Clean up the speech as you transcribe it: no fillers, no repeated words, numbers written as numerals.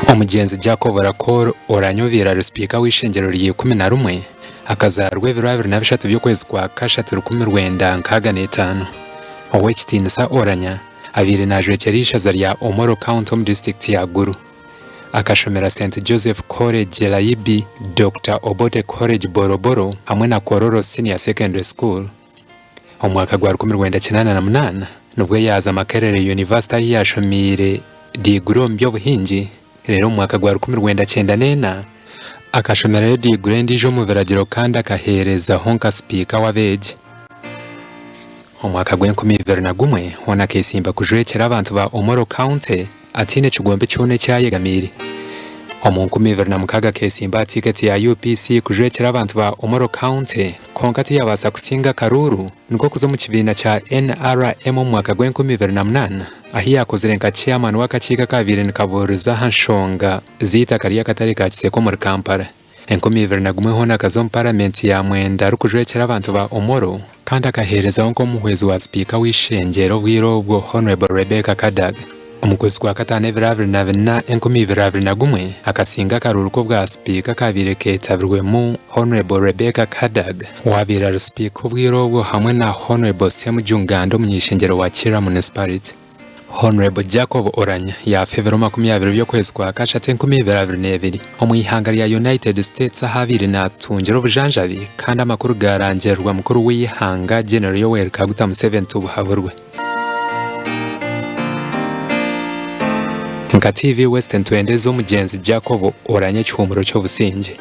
Omugyenzi Jacob Rakor Oulanyah obaire ari sipiika w'eishengyero rya 11 akazaarwa ebiro 23 by'okwezi kwa kashatu 1965. Ow'ekitiinisa Oulanyah abaire naajwekyera eishaza rya Omoro County omu disiturikiti ya Gulu. Akashomera Saint Joseph College Layibi, Dokita Obote College Boroboro hamwe na Kololo Senior Secondary School. Omu mwaka gwa 1988 nibwo yaaza Makerere University ahu yaashomiire diiguri omu by'obuhingi reero omu mwaka gwa 1994 akashomerayo diiguri endiijo omu biragiro kandi akaheerezaho nka sipiika w'abeegi. Omu mwaka gw'enkumi ibiri na gumwe hoona akeesimba kujwekyera abantu ba Omoro County ataine kigombe kyona eki ayegamiire. Omu 2006 akeesimba aha tiiketi ya UPC kujwekyera abantu ba Omoro County kwonka tiyabaasa kusinga akaruuru nikwo kuza omu kibiina kya NRM omu mwaka gw'enkumi ibiri na munaana ahu yaakozire nka chairman w'akakiiko akaabaire nikabuuriza aha nshonga z'eitaka ry'akatare ka Kisekwa omuri Kampala. 2001 hoona akaza omu paramenti ya mwenda arikujwekyera abantu ba Omoro kandi akaheerezaho nk'omuhwezi wa sipiika w'eishengyero obwire obwo Hon Rebecca Kadaga. Omu kwezi kwa kataano ebiro 24 2021 akasinga akaruuru k'obwa sipiika akaabaire keetabirwemu Hon Rebecca Kadaga owaabaire ari sipiika obwire obwo hamwe na Hon Ssemujju Nganda omuny'eishengyero wa Kira Municipality. Hon. Jacob Oulanyah yaafa ebiro 20 by'okwezi kwa kashatu 2022 omu ihanga rya United States ahu abaire naatungira obujanjabi kandi amakuru gaarangirirwa mukuru w'eihanga General Yoweri Kaguta Museveni Tubuhaburwe. Nka TV West nitwendeza omugyenzi Jacob Oulanyah ekihuumuro ky'obusingye.